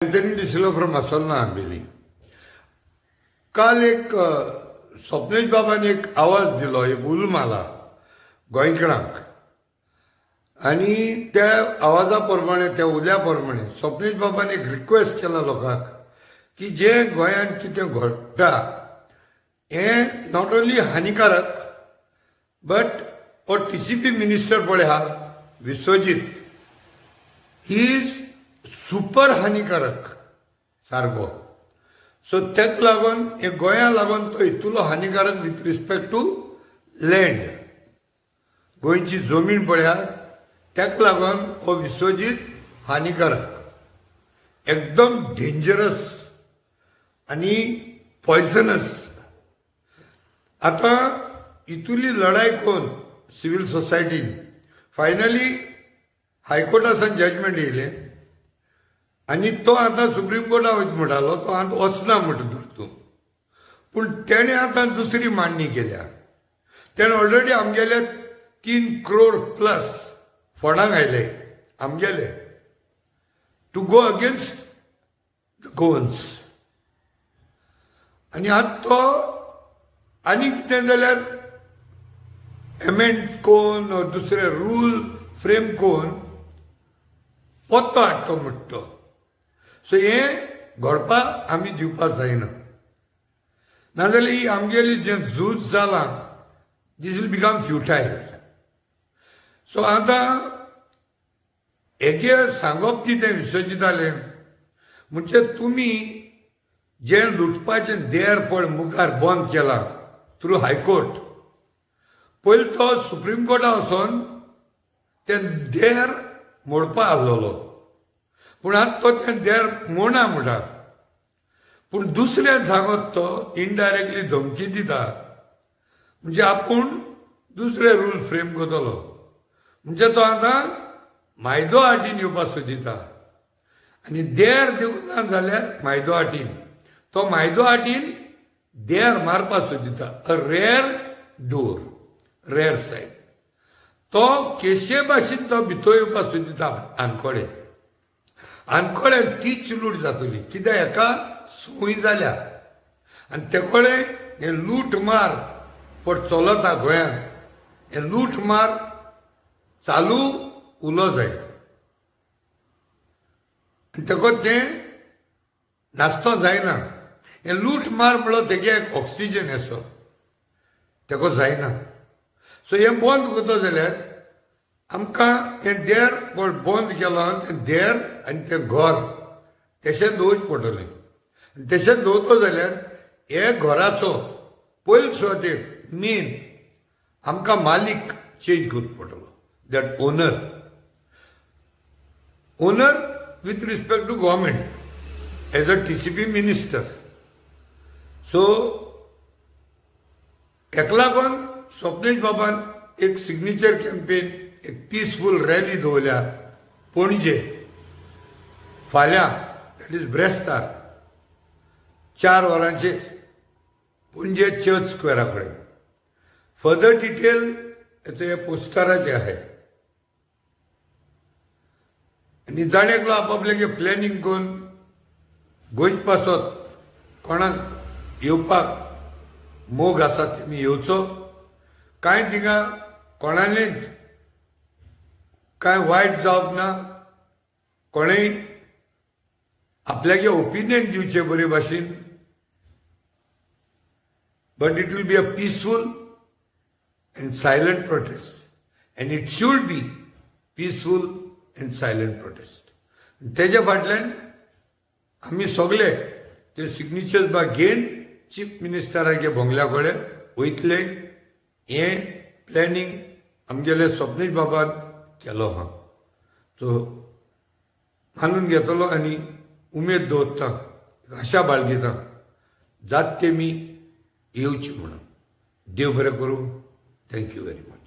Anthony D'Silva from Assolna Ambeli. काल एक स्वप्नेश बाबान एक आवाज दिलो, एक उलो मारला गोंयकारांक आनी त्या आवाजा प्रमाणे, त्या उल्या प्रमाणे स्वप्नेश बाबान एक रिक्वेस्ट केला लोकांक की जे गोंयांत कितें घडटा हें not only हानिकारक बट हो टीसीपी मिनिस्टर पळय आहा विश्वजीत, he is super हानिकारक सारको. सो तेका लागून हे गोंया लागून तो इतलो हानिकारक विथ रिस्पेक्ट टू लँड, गोंयची जमीन पळयात तेका लागून हो विश्वजीत हानिकारक, एकदम डेंजरस आनी पॉयझनस. आतां इतुली लढाई कोण सिव्हील सोसायटीन फायनली हायकोर्टासान जजमेंट येयलें आनी तो आतां सुप्रीम कोर्टा वयता म्हणटालो, तो आतां वचना म्हणटा धरतूं. पूण तेणें आतां दुसरी मांडणी केल्या. तेणें ऑलरेडी आमगेले 3 करोड प्लस फंडांक आयले आमगेले to go against the Goans. आनी आतां तो आनी कितें जाल्यार एमेंड कोन दुसरे रूल फ्रेम कोन पत्तो हाडटो म्हणटा. सो हें घडपाक आमी दिवपाक जायना, नाजाल्यार ही आमगेली जें झूज जालां these will become futile. So आतां हेगे सांगप कितें विश्वजितालें म्हणजे तुमी जें लुटपाचें देर पळ मुखार बंद केलां थ्रू हायकोर्ट, पयलीं तो सुप्रीम कोर्टा वचोन तें देर मोडपा आहलोलो, पूण आतां तो तें देर मोडना म्हणटा. पूण दुसऱ्यान सांगत तो इनडायरेक्टली धमकी दिता म्हणजे आपूण दुसरे रूल फ्रेम करतलो, म्हणजे तो आतां मायदो हाटीन येवपाक सोदिता आनी देर दिवंक ना जाल्यार मायदो हाटीन, तो मायदो हाटीन देर मारपाक सोदिता, a rear door, rear side. तो केशे भाशेन तो भितर येवपाक सोदिता आनकोडे, आनकोडे तीच लूट जातली कित्याक हेका संवय जाल्या आनी ते कडेन हें लूट मार पट चलता गोंयांत, हें लूट मार चालू उलो जाय आनी तेका तें नाचतो जायना. हें लूट मार म्हणल्यार तेगे एक ऑक्सिजन असो तेका जायना. सो हें बंद करता जाल्यार आमकां हें देर पण बंद केलां तें देर आनी तें घर तशें दवरचें पडटलें. आनी तशें दवरतो जाल्यार हे घराचो पयले सुवातेर मेन आमकां मालीक चेंज करचो पडटलो, that owner, owner with respect to government as a TCP minister. So हेका लागून स्वप्नेश बाबान एक सिग्नेचर कॅम्पेन, एक पीसफूल रॅली दवरल्या पणजे फाल्यां, that is ब्रेस्तार 4 वरांचेर पणजे चर्च स्क्वेरा कडेन. फर्दर डिटेल हेचो हे पोस्टराचे आहे आनी जाण एकलो आपापले प्लॅनिंग करून गोंयचे पासत कोणाक येवपाक मोग आसा तेमी येवचो. कांय थिंगा कोणालेंच कांय वायट जावप ना, कोणेय आपल्यागे ओपिनियन दिवचें बरे भाशेन, but it will be a peaceful and silent protest and it should be peaceful and silent protest. तेज्या फाटल्यान आमी सगळे ते सिग्नेचर्स बा घेवन चीफ मिनिस्टरागे बंगल्या कडेन वयतले हें प्लॅनिंग आमगेले स्वप्नेश बाबान केलो आहा. तो मानून घेतलो आनी उमेद दवरता, आशा बाळगिता जात ते मी येवची म्हणून. देव बरें करूं. Thank you very much.